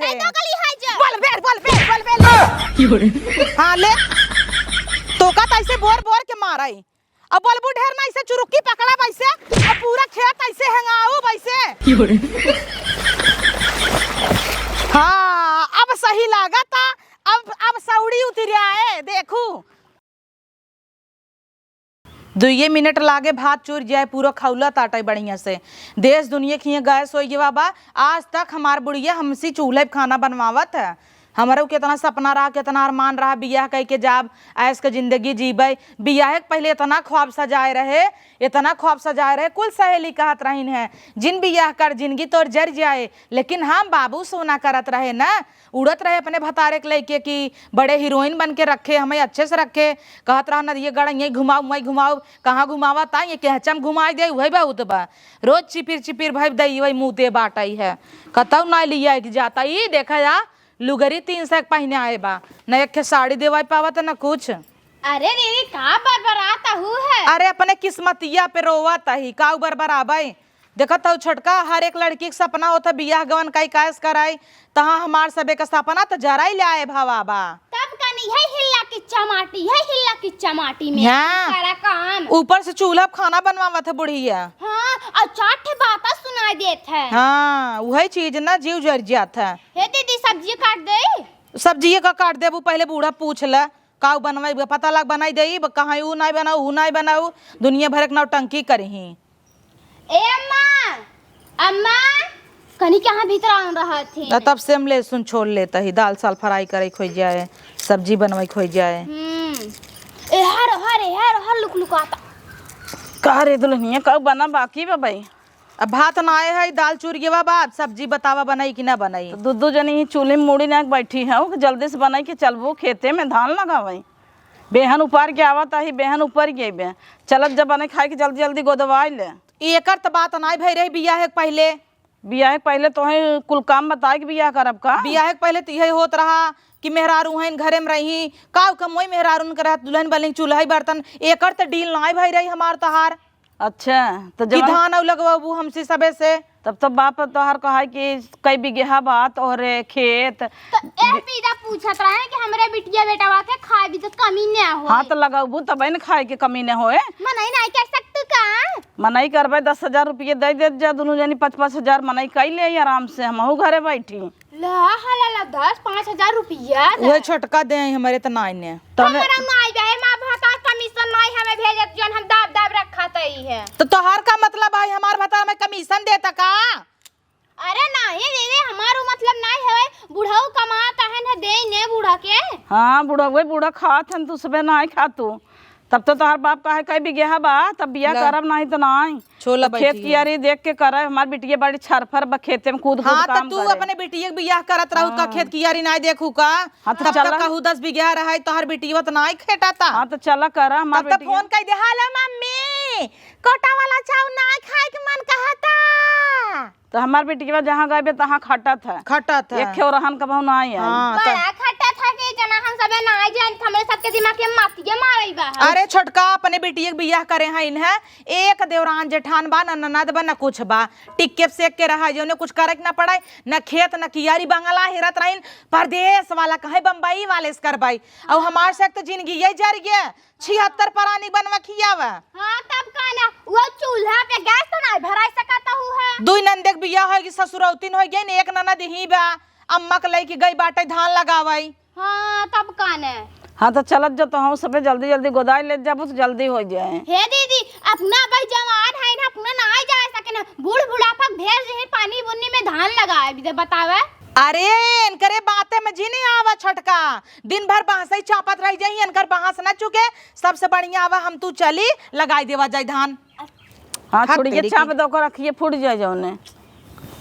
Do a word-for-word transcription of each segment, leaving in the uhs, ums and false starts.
थे। ए, दो गली है जो। बोल बेर, बोल बेर, बोल बेर। हाँ, ले। तोका त ऐसे बोर बोर के मारई। अब बोलबू ढेर ना, ऐसे चुरुक्की पकड़ा वैसे, अब पूरा खेत ऐसे हेंगाऊ वैसे। हाँ, अब सही लागत, अब, अब सौड़ी उतरिया है, देखू। दुइये मिनट लागे भात चूर जाए, पूरा खौला ताटे बढ़िया से। देश दुनिया खिए गैस होइ गवा बा, आज तक हमार बुढ़िया हमसे चूल्हे पे खाना बनवावत है। हमरो केतना सपना रहा, केतना अरमान रहा, बियाह कइ के जाब, ऐश के जिंदगी जीबै। बियाह के पहिले एतना ख्वाब सजाए रहे, एतना ख्वाब सजाए रहे, कुल सहेली कहत रहिन है, "जिन बियाह कर, जिंदगी तोर जर जाए।" लेकिन हम बाबू सोना करत रहे ना, उड़त रहे अपने भतारे के लइके कि बड़े हीरोइन बन के रखे, हमें अच्छे से रखे। कहत रहा, "नदिया गड़ा, यहीं घुमाओ, वहीं घुमाओ।" कहाँ घुमावा ता, ये केहचम घुमाई दे, वही बहुत बा। रोज चिपिर चिपिर भई दई, वही मुँह दे बाटई है। कतौ ना लिया के जाता, ई देखा जा, लुगरी तीन सौ के पहिने आए बा, न एक ठे साड़ी देवाई पावत, न कुछ। अरे दीदी, का बरबरात हू है? अरे, अपने किस्मतिया पे रोवत ही, का उ बरबराबे? देखत हऊ छोटका, हर एक लड़की के सपना होत है बियाह गवन काई कायस कराई, तहाँ हमार सबे का सपना त जराई ले आए भवा बा। तब कनी है हिल्ला की चमाटी, है हिल्ला की चमाटी में हाँ। सारा काम। ऊपर से चूल्हा पे खाना बनवावत है बुढ़िया। हाँ, और चार ठे बाता सुनाई देत है। हाँ, वही चीज ना, जीव जर जात है। हे दीदी, सब्जी काट दे। सब्जी का काट देबू, पहले बूढ़ा पूछ ले, काऊ बनवाई, पता लग बनाई देई, ब-, कहाँ ऊ नाई बनाऊ, ऊ नाई बनाऊ, दुनिया भर के नौटंकी करही। ए अम्मा, अम्मा, कनी कहाँ भीतर आन रहा थे। आ, तब से हम लहसुन छोड़ लेता ही, दाल साल फ्राई करे खोई जाए, सब्जी बनवाई खोई जाए। हम्म। ए हर, हर, ए हर, हर लुक लुक आता। का रे दुल्हनिया, का बना बाकी बा भाई? अब भात ना आए है, दाल चूर गेवा बा, अब सब्जी बतावा बनाई कि ना बनाई? तो दू दू जनी ही चूल्हे में मूड़ी नाक बैठी है, जल्दी से बनाई के चलबो खेते में धान लगावे। बेहन उपार के आवत आही, बेहन ऊपर गई बे। चलत जब बने खाए के जल्दी जल्दी गोदवाई ले। एकर त बात नाई भई रही बियाह के पहिले। बियाह के पहिले तोहे कुल काम बताए के बियाह करब का? बियाह के पहिले त इहे होत रहा कि मेहरारू हैं घरे में रही, का कमोई मेहरारू के रहत दुल्हन बलिंग चूल्हा ही बर्तन। एकर त डील नाई भई रही हमार तहार। अच्छा, तो कि जवन धान अउ लगवाबू हमसे सबे से। तब तो बाप तोहार कहा कि कई बिगहा बा तोहरे खेत। तो एह पीदा पूछत रहे कि हमरे बिटिया बेटवा के खाए भी तो कमी न हो। हाँ, तो लगौबू तबे न खाए के कमी न होए। मनई नहीं कह सकतू का? मनई करबे, दस हजार रुपये दे देत जा, दुनू जनी पाँच पाँच हजार मनई कई ले आराम से, हमहू घरे बैठी। ला, हाला, ला, दस, पाँच हजार रुपया ला। उहे छोटका दे आई, हमरे त नाई ने। तबे हमरा नाई बे, माँ भतार कमीशन नाई हमें भेजत, जौन हम दाब दाब रखा तई है। तो तोहार का मतलब है, हमार भतार में कमीशन देता का? अरे नाई दीदी, हमार उ मतलब नाई है, बुढ़ऊ कमात है न, दे ने बूढ़ा के। हाँ, बुढ़ऊ, बूढ़ा खात हन, तू सबे नाई खा तू। तब तो तोहार बाप कहे कई बिगहा बा, तब बियाह ला। करब नाहीं तो नाहीं। छोला तो खेत बैठी है। कियारी देख के करे, हमार बिटिया बड़ी छरफर बा, खेते में कूद कूद हाँ, तो काम तू करे। अपने बिटिया के बियाह करत रहू का, हाँ। खेत कियारी नाहीं देखू का? हाँ, तो तब चला। तक कहू दस बिगहा रहे, तोहार बिटिया तो नाहीं खेटाता। हाँ, तो चला करा, हमार तब तो बिटिया। फोन कई दे, "हेलो मम्मी, कोटा वाला चाउर नाहीं खाए के मन कहता।" तो हमार बिटिया जहाँ गए बे, तहाँ खटत है। खटत है। एक खेव रहन कबहू ना आए। हाँ, त- बड़ा खटत है कि जना हम सबे ना आए जाए, हमरे सबके दिमाग के मतिये मारई बा है। अरे छोटका, अपने बिटिया के बियाह करे हैं इन्हें, एक देवरान जेठान बा, न ननद बा, न कुछ बा। टिक्के पे सेक के रहा, जौने कुछ करे के ना पड़े, न खेत, न कियारी, बंगला हेरत रहिन, परदेस वाला कहे बम्बई वाले से करबाई। अउ हमार से तो जिंदगी यही जर गया। छिहत्तर परानी बनवा खियावा। हाँ, तब का ना, वो चूल्हा पे गैस तो नाहीं भराई सकत हूँ है। दुई ननद के बियाह होई कि ससुरौतिन होई गई न, एक ननद ही बा, अम्मा के लइके गई बाटे धान लगावई। हाँ, तब का ने। हाँ, तो चलत जा तो हम सबे जल्दी जल्दी गोदाई लेत जाबू तो जल्दी हो जाए। हे दीदी, अपना भाई जवान है ना, अपना ना आई जा सके ना, बूढ़ बुढ़ापा के भेज दे पानी बुन्नी में धान लगाए, भी तो बतावे। अरे, इनकरे बाते में जी नहीं आवा छोटका, दिन भर बांसई चापत रह जाई, इनकर बांस न चुके, सबसे बढ़िया आवा हम तू चली, लगाई देवा जाए धान। हाँ, हट छोड़िए, तेरी चाप की। दो को रखिए, फूट जाए जौने।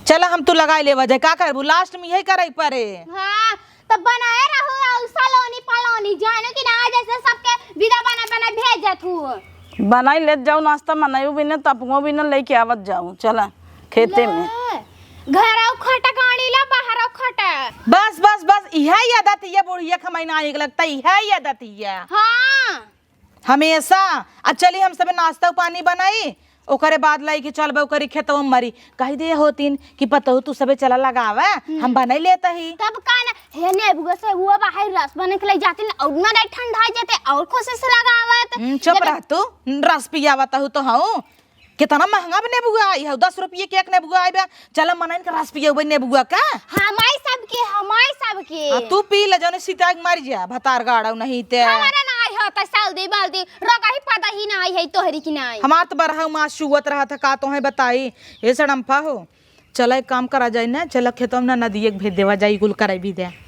चला हम तू लगाई लेवा जाए, का करबू, लास्ट में यही करे पड़े। हाँ, तो बनाए रहो और सलोनी पलोनी, जानो कि ना, जैसे सबके विदा बना बना भेजत हूँ। बनाई लेत जाओ नाश्ता, मनायू भी न, तपंगो भी न, लेके आवत जाओ, चला खेते में। ले, घरौ खटा गाड़ी ला, बाहरौ खटा। बस, बस, बस, इहे आदत ये बुढ़िया खमैना एक लगता, इहे आदत ये। हाँ। हमेशा। आ चली हम सबे नाश्ता पानी बनाई, ओकरे बाद लइके चलबे ओकरी खेतवा में मरी। कहि दे होतिन कि पतोहू तू सबे चला लगावे, हम्म। हम बनाइ लेत ही। तब का ना, हे नेबुआ से हुआ बाहर रस बने के लइ जातिन, अउर ना रही ठंडा जाते, अउर खुशी से लगावत। हम्म, चुप जब रह तू, रस पियावत हूँ तो हूँ। कितना महंगा बा नेबुआ, ई हऊ दस रुपये के एक नेबुआ आइबे। चला मनइन के रस पियउबे नेबुआ का। हमाई सबके, हमाई सबके। हाँ, तू पी ले, जौने सिताई के मर जा, भतार गाड़ौ नहीं ते। हमारे ना आई हो, त साल दे, बाल दे, रोगही पदही ना आई है, तोहरी की ना आई। हमार त बरहऊ मास चुअत रहत है, का तोहे बताई। ए सड़म्फा हो, चला एक काम करा जाए ना, चला खेतवा में ना नदिये के भेज देवा जाए, कुल कराई भी दे।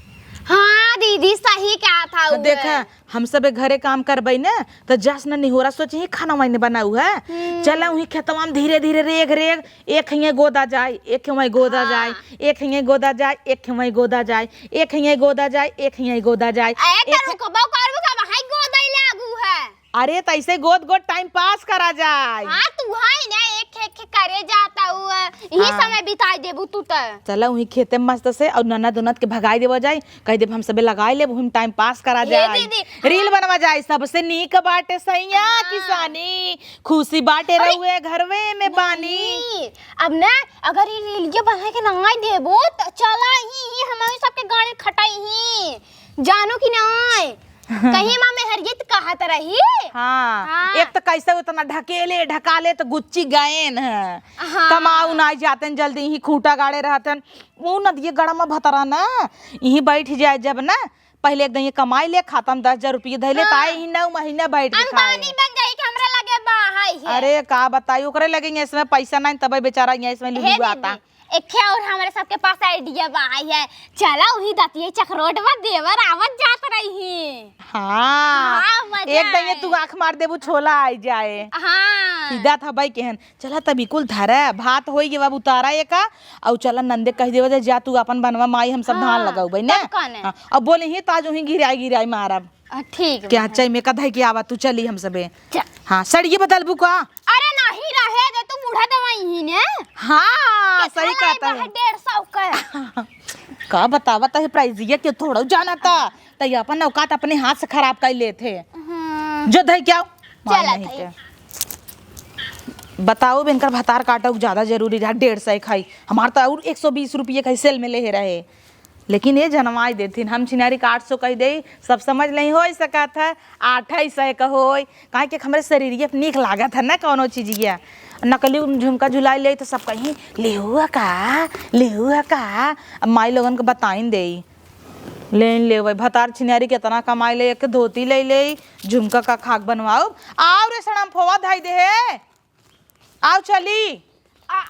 हाँ दीदी, सही कहा था तो वो। देखा, हम सबे घरे काम करबई न, त जस न निहोरा सोचही खाना वाइन बनाऊ है। हम्म। चला उही खेतवा में धीरे धीरे रेग रेग, एक हियाँ गोदा जाए, एक हियाँ गोदा हाँ। जाए, एक हियाँ गोदा जाए, एक हियाँ गोदा जाए, एक हियाँ गोदा जाए, एक हियाँ गोदा जाए, ए, एक तो रुकबो करबो का वहाँ गोदा ही लागू है। अरे, त ऐसे गोद गोद time pass करा जाए। हाँ, तू है ना, एक एक करे जाता हुआ, यही हाँ। समय बिताई देबू तू त। चला उही खेते में मस्त से और ननद उनद के भगाई देवा जाए। कहि देब हम सबे लगाई लेब, हम time pass करा ए जाए। दीदी, reel बनवा जाए, सबसे नीक बाटे सैया हाँ। किसानी, खुशी बाटे अरे, रहुए घरवे में बानी। नहीं, अब ना, अगर ये reel ये बना के ना देबो, त चला ही, ही हमारे सबके गाड़ी खटाई ही, जानो कि नाय? कहीं माँ मेहरियत कहत रही। हाँ, हाँ। एक त कैसे उतना ढकेले, ढकाले त गुच्ची गएन है। हाँ। कमाऊ ना जाते हैं, जल्दी ही खूंटा गाड़े रहते हैं। वो नदिये गड़ा में भतरा ना, यहीं बैठ जाए जब ना, पहले एक दिन ये कमाई ले, खाता में दस हजार रुपये धइले, हाँ। ताए ही नौ महीना बैठ के खाए। अंबानी बन जाई कि हमरा लगे बा, हाय है। अरे का बताई, ओकरे लगे यहाँ इसमें पैसा नहीं, तबे बेचारा यहाँ इसमें हे लुलुआ आता। दीदी, एक ठे और हमारे सबके पास idea बा, हाय है। चला उही दतिये चकरोट में देवर आवत जात रही। हाँ। हाँ, मजा एक दिन ये आए। तू आँख मार देबू, छोला आई जाए। हाँ। सीधा था भाई केहन। चला तब ई कुल धरा, भात होई गवा, अब उतारा एका, अउ चला नंदे कहि देवा जा, जा तू आपन बनवा, माई हम सब धान हाँ, लगाऊ भाई, ने? तब कौन है? हाँ, अब बोले ही ताजो ही गिराई गिराई मारब। आ, ठीक क्या बा। चाय में का धई के आवा तू, चली हम सबे। चल। हाँ, सड़िए बदलबू का? अरे नहीं, रहे दे, तू बूढ़ा दवाई ही ने। हाँ, कितना सही लाई कहता बा है। डेढ़ सौ का। का बतावा, तहे price ये के थोड़ा जाना था, त ये अपन औकात अपने हाथ से खराब कर लेते। हाँ। जो धई के आओ। चला माई नहीं था। के। बताओ, इनकर भतार काटो ज्यादा जरूरी रहा, डेढ़ सौ खाई, हमार तो और एक सौ बीस रुपये खाई सेल में ले रहे, लेकिन ये जनवाई देथिन, हम छिनारी के आठ सौ कहि देई, सब समझ नहीं होई सकत है, आठ ही सौ का होई, काहे कि हमरे शरीर ये नीक लागत है ना कौनो चीजिया। नकली झुमका झुलाई ले तो सब कहीं, "लेहुआ का, लेहुआ का?" अब माई लोगन के बताइन देई। लेन लेवै, भतार छिनारी केतना कमाई ले, एक धोती ले ले, झुमका का खाक बनवाओ। आओ रे सड़म फोवा धाई दे हे। आओ चली। आ।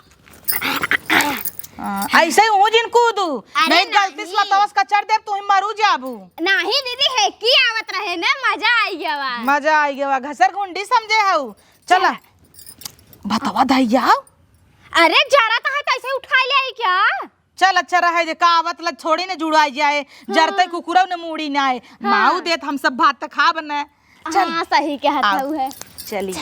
हाँ, ऐसे ही हूँ जिन कूदू। अरे नहीं, गलती से नहीं। लतवस कचर देब, तू ही मरू जाबू। नहीं दीदी, हेकी आवत रहे ना, मजा आई गवा। मजा आई गवा, घसर गुंडी समझे हऊ। चला। चला। भतवा धाई आओ। अरे जरा तो है, कैसे उठा ले आई क्या? चल, अच्छा रहे जे, का आवत लग छोड़ी न जुड़ाई जाए, जरते हाँ। कुकुरौ न मूड़ी न आए। हाँ। माऊ देत हम सब भात त खाब न। चल। हाँ, सही कहत आव। हऊ है। चली।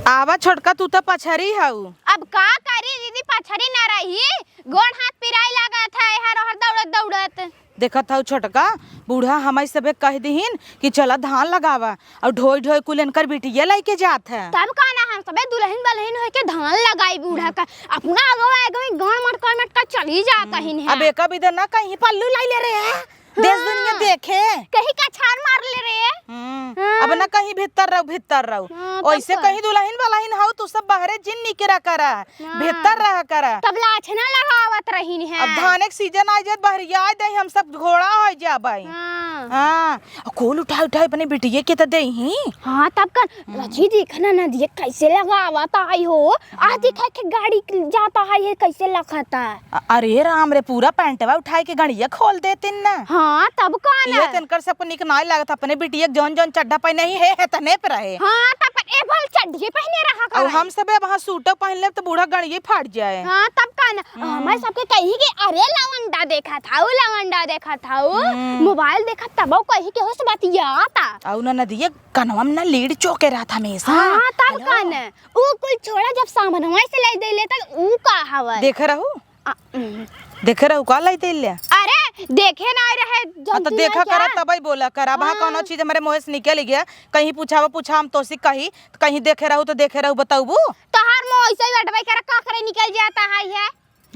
आवा छोटका, तू त पछरी हऊ। अब का करी दीदी, पछरी न रही, गोड़ हाथ पिराई लागत है, हर हर दौड़त दौड़त। देखत हऊ छोटका, बूढ़ा हमई सभे कहि दिहिन कि चला धान लगावा, अउर ढोई ढोई कुल इनकर बिटिया लइके जात है। तब का ना, हम सभे दुलहिन बलहिन होइके धान लगाई बूढ़ा का, अपना अगवा अगवा गाँड़ मटका मटका चली जात हम्म, हिन है। अब एका बिदे ना कहीं पल्लू लाई ले रे, देश हाँ। दुनिया देखे। कहीं कछार मार ले रे। हम्म, हाँ। अब ना कहीं भीतर रहो, भीतर रहो। हाँ, तब ओइसे का? कहीं दुलहिन बलहिन हऊ, तू सब बहरे जिन निकरा करा। हाँ। भीतर रह कर। तब लाछना लगावत रहिन है। अब धाने के सीजन आ जात, बहरिया दे, हम सब घोड़ा हो जाबै। हाँ। हाँ। कोल उठाए उठाए अपने बिटिये के त देही। हाँ, तब कर। हम्म। रची देख ना, नदिया कैसे लगावत आई हो। आ हम्म। दिखा के गाड़ी जाता है, ये कैसे लखता। अ-, अरे राम रे, पूरा पैंटवा उठाए के गड़िया खोल देतिन ना। हाँ, तब का ना। ये तनकर सबको निक नाय लागत, अपने बिटिया के जौन जौन चड्ढा पहने ही है, है तने पे रहे। हाँ, तब पर ए भल चड्ढे पहने रहा और करे। हम सबे वहाँ सूटो पहन लेब त बूढ़ा गड़िये फाट जाए। हाँ, तब का ना। हम्म। हमारे सबके कही कि अरे लवंडा देखत हऊ, लवंडा देखत हऊ, हम्म। मोबाइल देखत तबो कही के होश बतियाता। अउ ना नदिया कनवा में ना लीड चोके रहत हमेशा। हाँ, तब हेलो। का ना। ऊ कुल छोड़ा, जब सामनवा से ले दे लेता, ऊ का हवा? देखे रहू? आ, उम। देखे रहू का लाई तेल ले? अरे, देखे ना आए रहे, हाँ, तो जनती देखा नहीं करा, क्या? तबई बोला करा। अब हाँ। कौनो चीज हमरे मुँह से निकल गया, कहीं पूछावा, पूछा हम तोसी कही, तो कहीं देखे रहू तो देखे रहू, बतौबू? तोहार मुँह ऐसे ही अटबै करा, का करे निकल जाता है ये।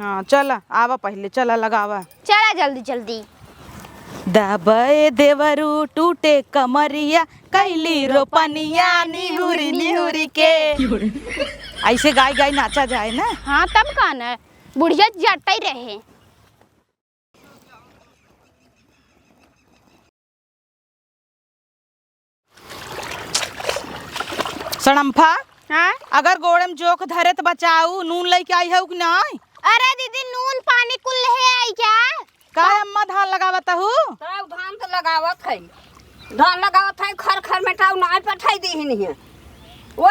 हाँ, चला, आवा पहिले, चला लगावा। चला जल्दी, जल्दी। दाबे देवरू टूटे कमरिया, कैली रोपनिया निहुरी निहुरी के। ऐसे गाई गाई नाचा जाए ना। हाँ, तब का ना, बुढ़िया जटै रहे। सड़म्फा, हाँ? अगर गोड़े में जोंक धरे त बचाऊ, नून लइके आई हऊ कि नाई? अरे दीदी, नून पानी कुल लेहे आई क्या? काहे अम्मा धान लगावत हऊ? तब धान त लगावत है, धान लगावत है, खर खर मेटाऊ नाई पठाई दीहिन है, वो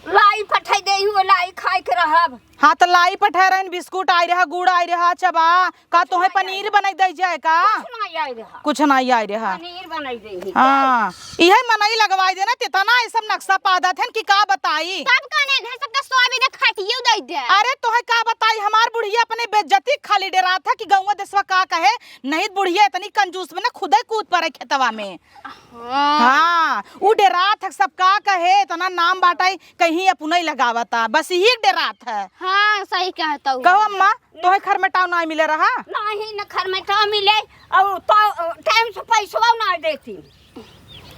लाई पठाई देही, वो लाई खाए के रहब। हाँ, त लाई पठाए रहन, बिस्कुट आई रहा, गुड़ आई रहा, चबा, का तोहे पनीर बनाई दे जाए का? कुछ ना आई रहा। कुछ ना आई रहा। पनीर बनाई देही। हाँ, इहे मनई लगवाई देना, तेतना ये सब नक्शा पादत हन कि का बताई। तब कने ढेर सब तो सोयाबीन खटियो दे दे। अरे तोहे का बताई, हमार बुढ़िया अपने बेइज्जती खाली डेरात है कि गौवा देसवा का कहे, नहीं बुढ़िया इतनी कंजूस बने, खुदे कूद पड़े खेतवा में। हाँ। हाँ, उ डेरात है, सब का कहे, इतना नाम बाटाई, कहीं अपनई लगावता, बस यही डेरात है। हाँ, सही कहत हऊ। कहो अम्मा, तोहे खरमेटाव नाई मिले रहा? नहीं न खरमेटाव मिले, और तो टाइम से पैसवा ना देती।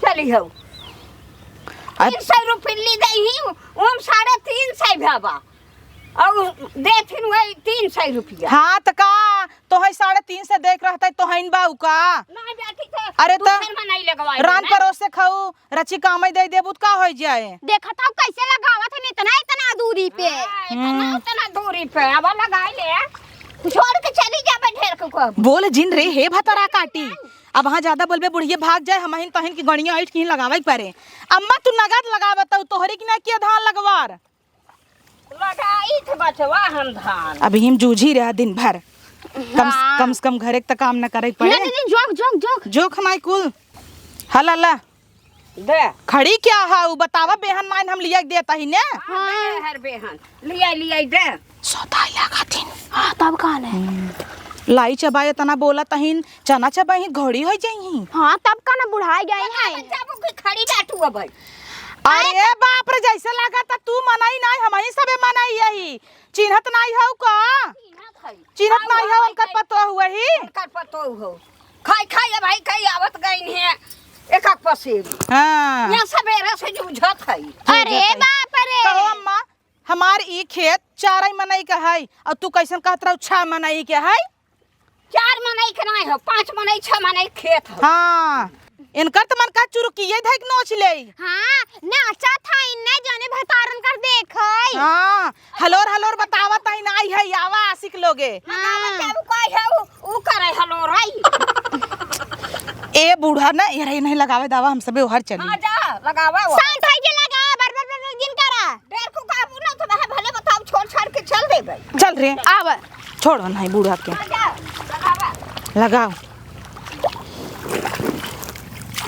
चली हो। अ- तीन सौ रुपये ली देही, ओम साढ़े तीन सौ भावा, और देथिन वही तीन सौ रुपया। हाँ, त का तोहई साढ़े तीन से देख रहता, तोहईन बाऊ का? नहीं बेटी, तो अरे त दूसर में नहीं लगवाई रान ना। परोस से खाऊ, रची कामई दे देबू त का होई जाए? देखत हऊ कैसे लगावत है इतना, इतना दूरी पे। हाँ, इतना, हम्म। इतना दूरी पे, अब लगाई ले। छोड़ के चली जाबे ढेर के को। बोल जिन रे, हे भतरा काटी। अब हाँ ज्यादा बोलबे, बुढ़िया भाग जाए, हमहिन तहिन की गणिया ऐठ कहीं लगावे के परे। अम्मा तू नगद लगावत हऊ, तोहरी की ना किया धान लगवार। लगाई थे बचवा हम धान। अभी हम जूझी रहा दिन भर। कम, हाँ। कम से कम घरे के त काम न करे के पड़े। ना दीदी, जोक, जोक, जोक। जोक हमारी कुल। हला ला। दे। खड़ी क्या है? उ बतावा, बेहन माइन हम लिया के देता ही ने। हाँ, दे हर बेहन। लिया, लिया दे। सौदाई लागत हिन। हाँ, तब का ने? हम्म। लाई चबाई इतना बोलत हिन, चना चबाई हिन, घोड़ी होइ जाई हिन। हाँ, तब का ने, बुढ़ाई गई है। बच्चा को की खड़ी बैठू अब। अरे बाप रे, जैसे लागत तू मनई नाई, हमही सबे मनई यही। चिन्हत नाई हऊ का? चिन्हत हई। चिन्हत नाई हऊ, उनकर पतोह हुआ ही। उनकर पतोह हो। खाई, खाई, ए भाई, कई आवत गइन है, एक, एक पसेरी। हाँ। यहाँ सबेरे से जूझत है। अरे बाप रे। कहो अम्मा, हमार ई खेत चार मनई का है, और तू कैसन कहत रहू, छह मनई के है? चार मनई के नाई हो, पाँच मनई, छह मनई खेत हो। हाँ, इनकर त मन का चुरुकिये धइक नोच लेई। हाँ, नाचत है, इन्ने जने भतारन कर देखई। हाँ, हलोर हलोर बतावत है, नाई है, आवा आशिक लोगे। हाँ। बतावत है, उ कहे है, उ, उ करे हलोर है। ए बूढ़ा ना, ये रही नहीं लगावे दावा, हम सबे ओहर चली। हाँ, जा, लगावा वो। शांत है के लगा, बर, बर, बर, बर, जिन करा। डेढ़ को का बोला तो वह भले बताओ, छोड़ छाड़ के चल देबे। चल रे, आवा। छोड़ो नहीं बूढ़ा के। हाँ, जा, लगावा। लगाओ।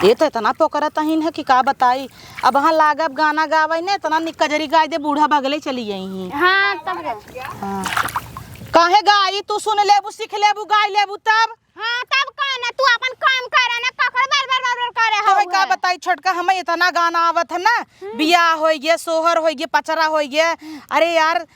ये तो इतना पोकरा तहीन है कि का बताई। अब हाँ लागब गाना गावे ने, इतना निक कजरी गाय दे, बूढ़ा बगले चली गई ही। हाँ, तब का? हाँ। काहे गाई, तू सुन लेबू, सीख लेबू, गाय लेबू तब। हाँ, तब का ना, तू अपन काम करे ना, कखर बर बर बर बर करे तो हऊ का है। बताई छोटका, हमें इतना गाना आवत है ना, हम्म। बियाह होई गे, सोहर होई गे, पचरा होई गे। अरे यार,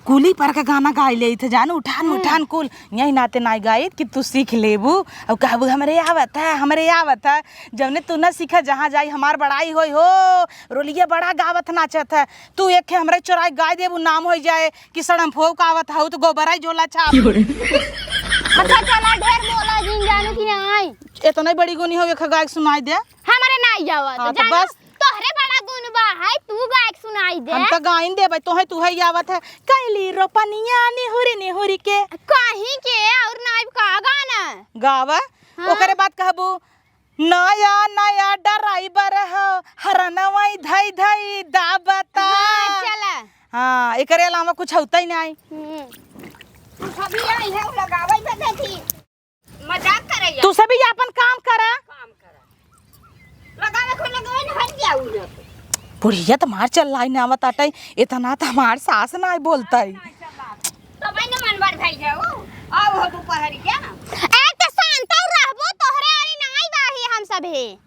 कुली पर के गाना गाई लेइत है जान, उठान, हम्म। उठान कुल। यही नाते नाई गाइत कि तू सीख लेबू, और कहबू, "हमरे आवत है, हमरे आवत है।" जौने तू ना सीखा, जहाँ जाई हमार बड़ाई होई हो, रोलिया बड़ा गावत नाचत है। तू एक हमरे चोराई गाय देबू, नाम होई जाए कि सड़म फोक आवत हऊ तो गोबराई झोला छाप। अच्छा, चला, ढेर बोला, जिन जानू कि आई। इतना बड़ी गुनी हो, एक गाय सुनाई दे। हमरे नाई आवत, हाँ, तो जानू, बस। तोहरे बड़ा गुण बा, है, तू गायक सुनाई दे। हम तो गाइन देबै, तोहे, तू है आवत है। कैली रोपनिया निहुरी निहुरी के। कहीं के और नाई का गाना? गावा। हाँ। ओकरे बाद कहबू, "नया नया ड्राइवर हो, हरनवा धई धई दाबता।" हाँ, चला। हाँ, एकरे अलावा कुछ होता ही नहीं। हम्म। तू सभी आई है, लगावे बदे थी। मजाक करे यार। तू सभी अपन काम करा। काम करा। लगावे को लगावे न हट जाऊ न। बुढ़िया त मार चल लाई न आवत आटे, इतना त हमार सास ना बोलता है। तो भाई न मन बढ़ भाई जाऊ। आओ हो दोपहरिया। ए त हे।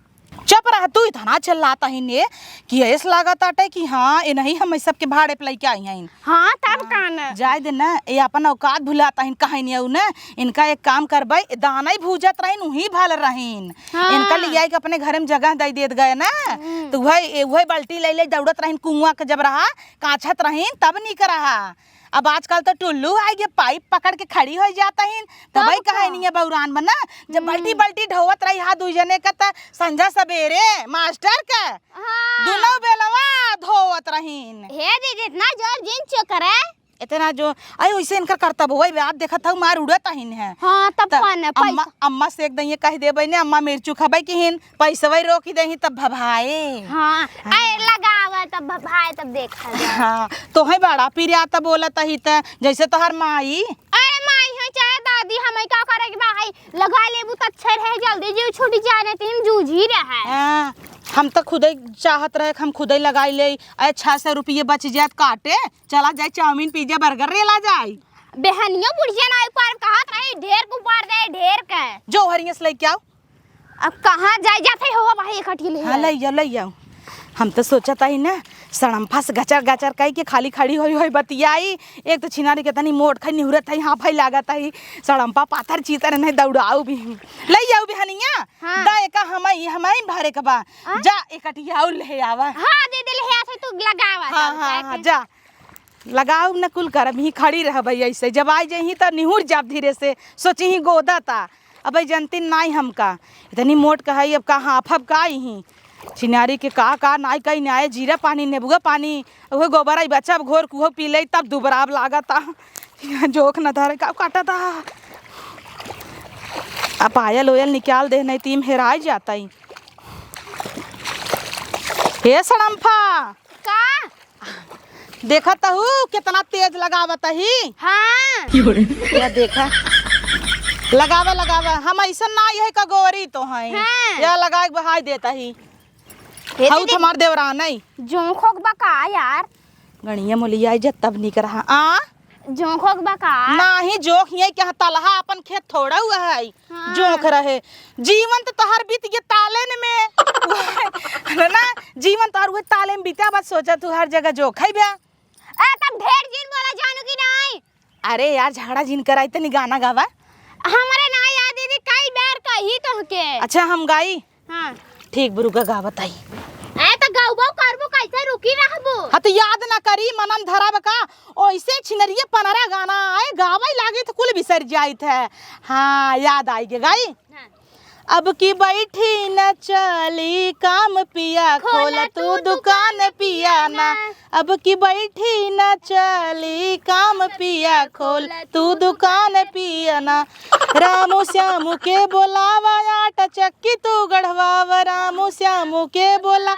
चुप रह तू, इतना चिल्लात हइन ये कि ऐस लागत आटे कि हाँ, ए नहीं हम सबके भाड़े पे लइके आई हइन। हाँ, तब हाँ, का न? जाए दे ना, ए अपन औकात भुलात हइन, कहीं नहीं ना। इनका एक काम करबे, दाना ही भूजत रहिन, उही भल रहिन। हाँ। इनका लियाई के अपने घरे में जगह दे देत गए ना, हम्म। तो वही, ए, वही बाल्टी ले ले दौड़त रहिन, कुआं के जब रहा, काछत रहिन, तब निक रहा। अब आजकल तो टुल्लू आइ गे, पाइप पकड़ के खड़ी होइ जात हीन, तब तबही का? कहे नहीं है बौरान बना। जब हम्म। बाल्टी बाल्टी ढोवत रही हा दुइ जने का, त संझा सबेरे मास्टर का हाँ। दुनो बेलवा धोवत रहीन। हे दीदी, इतना जोर जिन चो करे। इतना जो, अरे वैसे इनकर करतब होई बे, आप देखत हऊ मार उड़त हीन है। हाँ, तब त कौन है? अम्मा, पैसा अम्मा से एक दइये कह देबे ने, अम्मा मिर्चू खबे की हिन, पैसवै रोकि देही तब भभाए। हाँ, हाँ। ए, लगावा तब भभाए, तब देखा जाए। हाँ, तोहई बड़ा पिरिया तब बोलत ही त, जैसे तोहर माई। अरे माई है चाहे दादी, हमई का करे के बा, हई लगा लेबू त अच्छे रहे, जल्दी जीव छूट जाए, नहीं त हम जूझी रहे। हाँ, हम त खुदई चाहत रहे कि हम खुदई लगाई ले, अरे छह सौ रुपये बच जात काटे, चला जाए चाउमीन, पिज्जा, बर्गर रेला जाए। बेहनियो बुढ़िया ना ऊपर कहत रही, ढेर के ऊपर दे, ढेर के। जो हरियस लइके आओ। अब कहाँ जाए जात है हो भाई, इकट्ठी ले हाँ, आए। लइ जाओ, लइ जाओ। हम त सोचत ही ना, सड़म्फा से गचर गचर कइ के खाली खड़ी होई होई बतियाई। एक त छिनारी के तनी मोट खई निहुरत ही, हाँफई लागत ही। सड़म्फा पाथर चीतर नहीं दौड़ाऊ भी। लइ जाओ बिहनिया। हाँ। दा एका हमई, हमई भरे के बा। हाँ? जा एकटिया और ले आवा। हाँ, दीदी ले आत है, तू लगावा हाँ, तब हाँ, जाके। हाँ, जा। लगाऊ न कुल करब, ही खड़ी रहबे ऐसे। जब आइ जइही त निहुर जाब धीरे से, सोचिही गोदत। अबे जनती नाई हमका, इतनी मोट कहई, अब का हाँफब का इही? छिनारी के का का नाई कई नाई, जीरा पानी, नेबुआ पानी, उहे गोबर आई बचब घोर कुहो पी लेई, तब दुबराब लागत। जोख न धरे, का काटत। आ पायल ओयल निकाल दे, नहीं तीम हेराई जाता ही। हे सड़म्फा, का? देखत हू, कितना तेज लगावत ही। हाँ। या देखा। लगावा, लगावा। हम अइसन ना, यही का गोरी तो हैं। हाँ। या लगाए के बहाई देता ही। हे हऊ दीदी, त हमार देवरान है। जोंखो के बा का यार? गणिया मोलिया आई जब तब निक रहा। आ? जोंखो के बा का? नाही, जोंख यही के तलहा अपन खेत थोड़ा हुआ है। हाँ। जोंख रहे। जीवन त तोहर बीत गे तालेन में। है ना? जीवन तोहर उहे ताले में बीते, बस सोचा तू हर जगह जोंख है बे। ए, तब ढेर जिन बोला जानू कि नाई? अरे यार, झगड़ा जिन कराई, तनी गाना गावा। हमरे ना याद दीदी, कई बार कही तोहके। अच्छा, हम गाई? हाँ। ठीक, बुरुगा गावत आई। ए, त गउबो करबो, कैसे रुकी रहबो? हाँ, त याद ना करी, मनन धरब का? ओइसे छिनरिये पनरा गाना आए, गावै लागे त कुल बिसर जाइत है। हाँ, याद आइ गे, गाई? हाँ। अब की बैठी न चली काम पिया, खोला खोला तू तू दुकान दुकान पिया ना। पिया ना। अब की बैठी न चली काम पिया, खोल तू दुकान पिया ना। रामू श्यामू के बोलावा, आटा चक्की तू गढ़वावा। रामू श्यामू के बोला,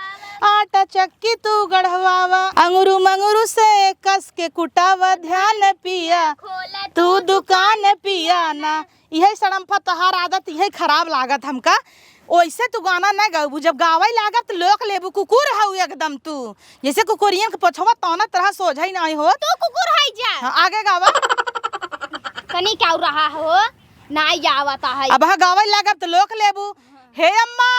आटा चक्की तू गढ़वावा। अंगुरू मंगुरू से कस के कुटावा, ध्यान पिया, खोला तू दुकान पिया ना। इहे सड़म्फा तोहार आदत, इहे खराब लागत हमका। ओइसे तू गाना न गउबू, जब गावै लागब त लोक लेबू। कुकुर हऊ एकदम तू, जैसे कुकुरियन के पोछवा तौना तरह सोझै नाहीं हो। तू कुकुर है जा। हाँ, आगे गावा। कनी क्या रहा हो, ना आवता है। अब हाँ गावै लागब त लोक लेबू। हे अम्मा,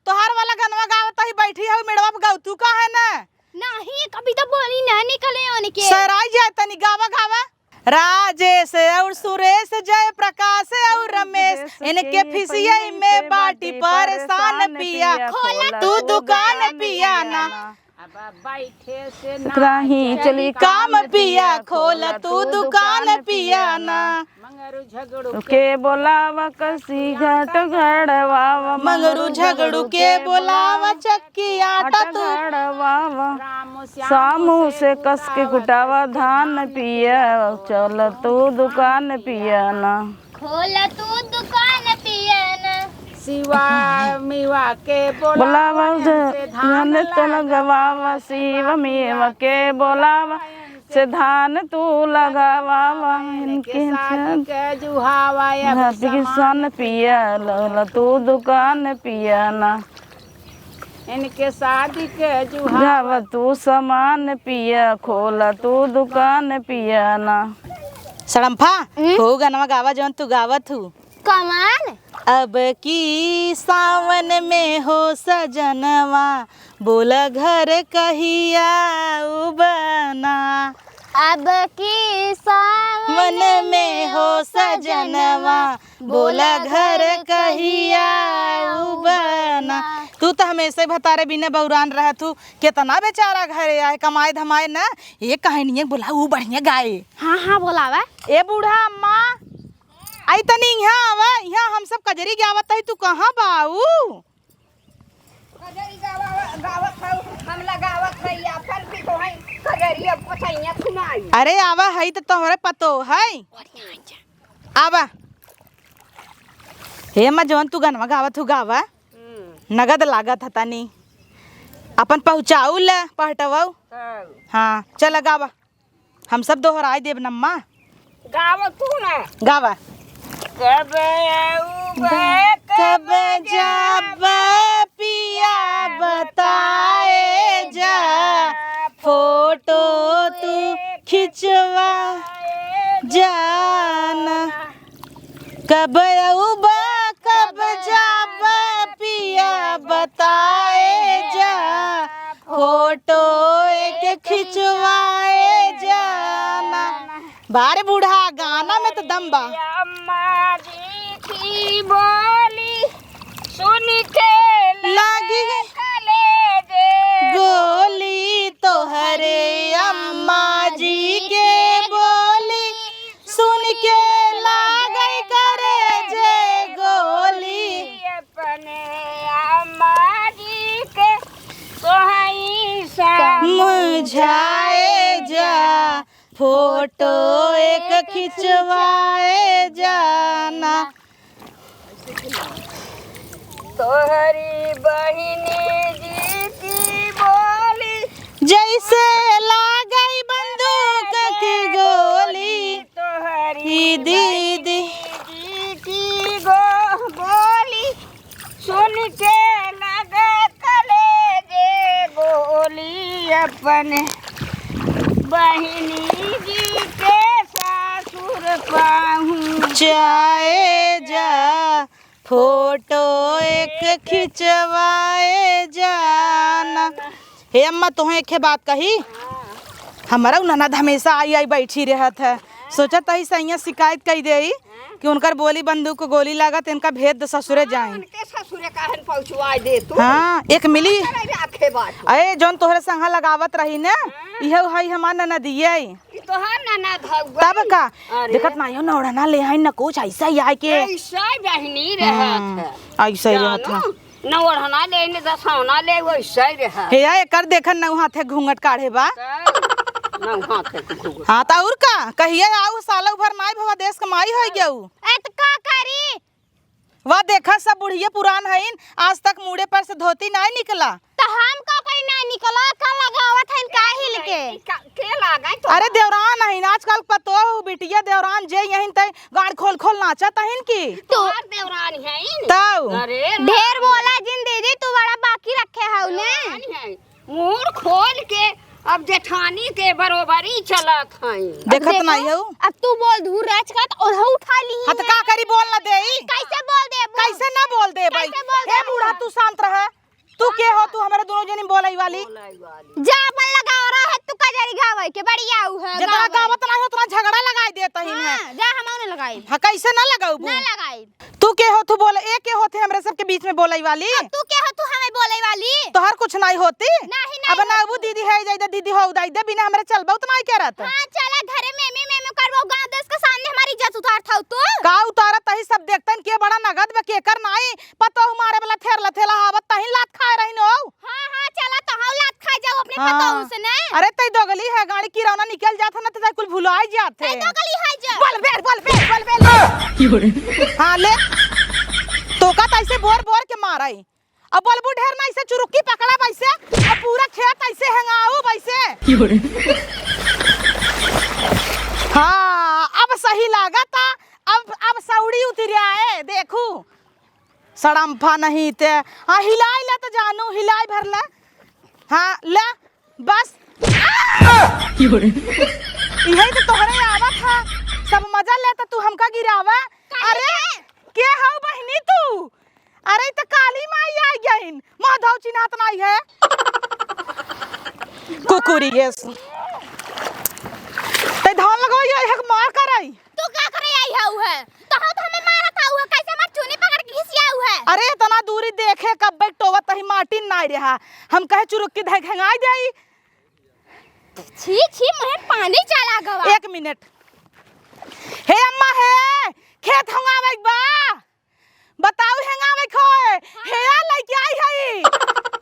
तोहार वाला गनवा गावत ही, बैठी हऊ मेड़वा पे, गाऊ तू का है ना? नहीं, कभी तो बोली ना निकले उनके। सराय जाए तनी, गावा, गावा। राजेश और सुरेश, जय प्रकाश और रमेश, इनके फिसियई में बाटी परेशान पिया, खोला तू दुकान पिया ना। अब बैठे से ना राही चली काम पिया, खोला तू दुकान पिया ना। मंगरू झगड़ू के बोलावा, कसी घाट घड़वावा। मंगरू झगड़ू के बोलावा, चक्की आटा तू घड़वावा। सामू से कस के कुटावा धान पिया, चल तू दुकान पिया ना। खोल तू दुकान पिया ना। शिवा मेवा के बोलावा, बोलावा से धान धान तो लगवावा, शिवा मेवा के बोलावा से धान तू लगवावा। इनके शादी के जुहावा, अब शादी के सामान सन पिया, लौला तू दुकान पिया ना। इनके शादी के जुहावा। जुहावा तू सामान पिया, खोला तू दुकान पिया ना। सड़म्फा, हम्म? हो गनवा गावा जौन तू गावत हू। कमान? अब की सावन में हो सजनवा, बोला घर कहिया उबना। अब की सावन में हो सजनवा, बोला घर कहिया उबना। तू त हमेशे भतारे बिना बौरान रहत हू। केतना बेचारा घरे आए, कमाए धमाए न। ए कहनिया बोला, ऊ बढ़िया गाए। हाँ, हाँ, बोलावा। ए बूढ़ा अम्मा, आई तनी इहाँ आवा, इहाँ हम सब कजरी गावत हई, तू कहाँ बाऊ? कजरी गावा-, गावत हऊ, हम लगावत हई, या फिर भी तो हई, कजरी अब पसैया सुनाई। अरे आवा, हई त तोहरे पतो हई। आवा। हे अम्मा, जवन तू गनवा गावत हू, गावा। हम्म। नगद लागत ह तनी। अपन पहुँचाऊ ले, पहटवाऊ। हाँ। हाँ, चल गावा। हम सब दोहराई देब नम्मा। गावा तू ना। गावा। कब आऊबा, कब जाबा पिया बताए जा, फोटो तू खिंचवा जाना। कब आऊबा, कब जाबा पिया बताए जा, फोटो एक खिंचवाए जाना। बारे बूढ़ा, गाना में तो दम बा। अम्मा जी की बोली सुन के लागी कलेजे गोली, तोहरे अम्मा जी के बोली सुन के लागे करेजे गोली। अपने अम्मा जी के सोहई समझाए जा, फोटो एक खिंचवाए जाना। तोहरी बहिनी जी की बोली जैसे लागई बंदूक की गोली। तोहरी ई दीदी। बहिनी जी की गो-, बोली सुन के लगे कलेजे गोली, अपने बहिनी जी के सासुर पहुँचाए जा, फोटो एक खिंचवाए जाना। हे अम्मा, तोहे एक बात कही, हमरा उ ननद हमेशा आई आई बैठी रहत है। सोचत हई सैया शिकायत कई देई कि उनकर बोली बंदूक गोली लागत, इनका भेज दे ससुरे जाए। उनके ससुरे काहे न पहुँचवाए दे तू? हाँ, एक मिली। करे आखे बात। अरे, जौन तोहरे संगा लगावत रही ने, इहे हई हमार ननदिये। ई तोहार ननद हउवे। तब का? अरे। देखत नाई हो, न ओढ़ना ले आई, न कुछ, ऐसा ही आए के। ऐसा बहिनी रहत है। हम्म, ऐसा ही रहत है। जानो, न ओढ़ना ले, न दसौना ले, वैसा ही रहत। हे या, एकर देखन नौ हाथे घूंघट काढ़े बा। तब, नौ हाथे के घूंघट। हाँ, त और का? कहिए आऊ, साल भर माई भवा देश के माई होई गऊ। ए, त का करी? वा देखा, सब बुढ़िये पुरान हईन, आज तक मूड़े पर से धोती नाई निकला। त हम का करी नाई निकला, का लगावत हईन, का हिल के? का, के लागई तो? अरे देवरान हईन, आजकल पतोह, बिटिया, देवरान जे यहीन तई गाड़ खोल खोल नाचत हईन की। तू तोहार देवरान हईन? तऊ। अरे ढेर बोला जिन दीदी, तू बड़ा बाकी रखे हऊ ने। देवरान हईन। मुंह खोल के अब जेठानी के बरोबरी चलत हई। देखत अब नाई देखो, हऊ? अब तू बोल धूर रच का त ओढ़ऊ उठा ली हाँ, त है। का करी, बोल ना देई? कैसे बोल देबू? कैसे ना बोल देबई? कैसे बोल हे देबू? बूढ़ा, तू शांत रह। तू के हो, तू हमरे दोनों जनी बोलई वाली? बोलई वाली। जा अपन लगाओ रहे, तू कजरी गावे के, बढ़िया उ है, जेतना गावे। गावत नाई, ओतना झगड़ा लगाई देत हईन है। हाँ, जा हमहू ना लगाई। हाँ, कैसे ना लगाऊ? ना लगाई। तू के होत हू बोले, ए के होत है हमरे सबके बीच में बोलई वाली? अब तू के होत हू हमें बोलई वाली? तोहर कुछ नाई होती? नाही, नाही अब ना होत। अबू दीदी है, जाई दे दीदी हो, उदाई दे, बिना हमरे चलबऊ त नाई करत। हाँ, चला घरे में, में, में, में करबो, गाँव देश के सामने हमारी इज्जत उतारत हऊ तू। का उतारत तही सब देखतन के बड़ा नगद बा, केकर नाई, पतोह मारे वाला थेर लथेला हावत तही लात खाए रहिन हो। हाँ, हाँ, चला तहौ लात खा जाओ अपने हाँ। पतोहू से ने। अरे तई दोगली है, गाड़ी किरौना निकल जात है ना, त तई कुल भुलाई जात है। तई दोगली है जो। बोल बे, बोल बे, बोल बे, ले। हाँ, ले। तोका त ऐसे बोर बोर के मारई। अब बोलबू ढेर ना, ऐसे चुरुक्की पकड़ा वैसे, अब पूरा खेत ऐसे हंगाऊ वैसे। हाँ, अब सही लागत, अब, अब सौड़ी उतरिया है, देखू। सड़म्फा नहीं ते। हाँ, हिलाई ले त जानू, हिलाई भर ले। हाँ, ले, बस। इहे त तोहरे आवत हा, सब मजा ले त तू हमका गिरावे। अरे, के हऊ बहिनी तू? अरे, ई त काली माई आई गइन, माधव चिन्हात नाई है। कुकुरी ये स-, ते धान लगवाई है, हक मार करई। तू का करे आई हऊ है? तोहू तो हमें मारत हऊ है, कैसे हमार चुन्नी पकड़ के घिसियाऊ है? अरे, इतना दूरी देखे, कब बैठोवत तही माटी नाई रहा। हम कहे चुरुक्की धै घेंगाई देई। छी, छी, मुँहे पानी चला गवा। एक मिनट। हे अम्मा, हे, खेत हंगावे के बा। बताऊ, हेंगावे के होए। हेया लइके आई हई।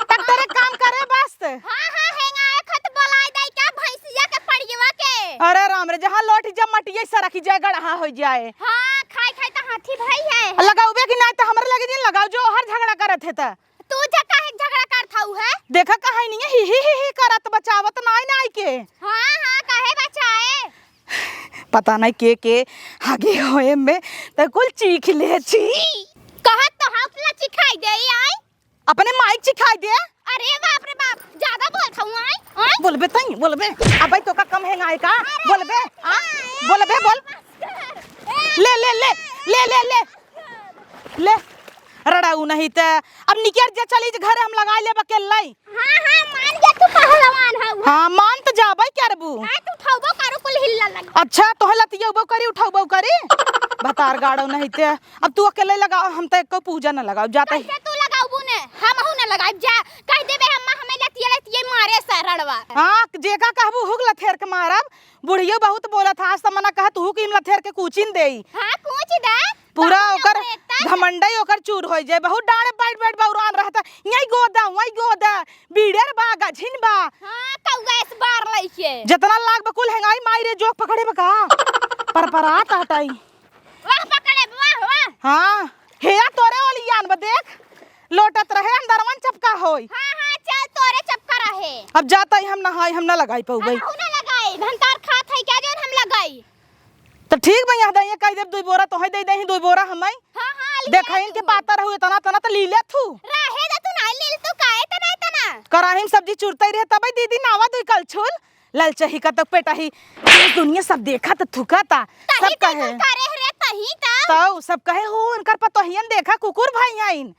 ट्रैक्टर के काम करे बस। हाँ, हाँ, हेंगावे खत बोलाई दाई का भैंसिया के पड़ियवा के। अरे राम रे, जहाँ लोट जब मटिये सरक जाए, गड़हा हो जाए। हाँ, खाई खाई तो हाथी भाई है। लगाउबे कि नाई तो हमरे लगे जिन लगाओ, जो हर झगड़ा करत है त। तू जा काहे झगड़ा करत हऊ है? देखा काहे नहीं ही, ही, ही, ही करत बचावत नाई नाई के। हाँ, हाँ, काहे बचाए? पता नहीं के, के आगे होए में त कुल चीख ले छी। कहत तो हौसला चिखाई दे आई। अपने माइक चिखाई दे। अरे बाप रे बाप, ज्यादा बोलत हऊ आई, आई। बोलबे तई, बोलबे। अबे तो का कम हेंगाए का? अरे बोलबे, आ? अरे बोलबे, बोल। बस कर। ए, ले, ले, ले, ले, ले, ले। ले, रड़ाऊ नहीं त। अब निकर जे चली जे घरे हम लगाई लेब अकेल्लई। हाँ, हाँ, मान जा तू पहलवान हऊ। हाँ, मान त जाबे करबू। हाँ, तू उठाउबो करू कुल हिल्ला लगी। अच्छा, तोहे लतियउबो करी, उठाउबो करी। भतार गाड़ो नहीं ते। अब तू अकेल्लई लगाओ, हम त एको पूजा न लगाओ, जाता ही। कैसे तू लगाउबू ने? हमहू न लगाइब जा। कह देबे अम्मा हमें लतिये लतिये मारे से रड़वा। हाँ, जेका कहबू हुक लथेर के मारब। बुढ़ियो बहुत बोलत ह, आज त मना कहत हूँ कि हम लथेर के कूचिन देई। हाँ, कूच दे। पूरा तब ओकर लोग देखता। घमंडई ओकर चूर होइ जाए। बहुत डाँड़े बैठ बैठ बौरान रहता, यही गोदा, वही गोदा, बीड़र बा, गझिन बा। हाँ, कौआ इस बार लइके। जितना लाग बकुल हेंगाई माई रे, जोक पकड़े बा का? परपरात आटाई। वाह, पकड़े, वाह, वाह। हाँ, हेया तोरे ओलियान बा, देख, लोटत रहे, अंदरवन चपका होई। हाँ, हाँ, चल, तोरे चपका रहे। अब जाता ही हम नहाई, हम ना लगाई पउबई। हमहू ना लगाई, भंतार खात है क्या जौन हम लगाई? त ठीक बा, यहाँ दइए कह देब, दुई बोरा तोहे दे दही, दुई बोरा हमें। हाँ, हाँ, लिया देखा इनके तू। पातर रहू, इतना, इतना त लीले थू। रहे दे तू, नाई लील तू, काहे तना, तना? कराही में सब्जी चुरते रहे, तबे दीदी नावा दुई कलछुल। ललचही का तो पेटही, देश दुनिया सब देखा त थुका ता। तही सब त कहे। तू करे रे, तही त। तौ सब कहे, "हो, उनकर पतोहियन देखा, कुकुर भाई आइन।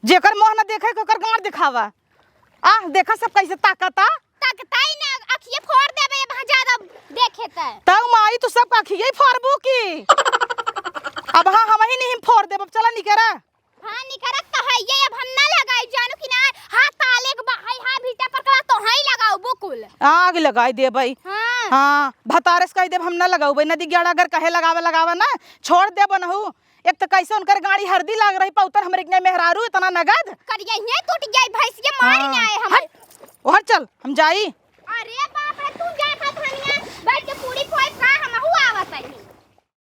जेकर मोह न देखे, ओकर गांड दिखावा। आ, देखा सब कैसे ताकता।" ताकताई ने, अखिए फोड़ देबे, ये बहुत ज्यादा देखे त। तौ माई, तू सब अखिए फोड़बू की? अब हाँ, हम ही नहीं फोड़ देब, अब चला निकरा। हाँ, निकरत तो है ये, अब हम ना लगाई, जानू कि ना, हाथ ताले के बा, हाय, हाय, भीटा पर कवा तो हाई लगाओ, बुकुल। आग लगाई देबई। हाँ। हाँ, भतारस कह देब, हम ना लगाउबई, नदी ग्याड़ा अगर कहे लगावा, लगावा ना, छोड़ देब नहू। एक तो कैसे उनकर गाड़ी हरदी लाग रही, पउतर हमरे के मेहरारू इतना नगद। करिया हियाँ टूट जाई, भैंस के मारी हाँ। ना आए हम। हट, ओहर चल, हम जाई। अरे बाप रे, तू जा था धनिया, बैठ के पूरी फोड़ खा, हमहू आवत हई।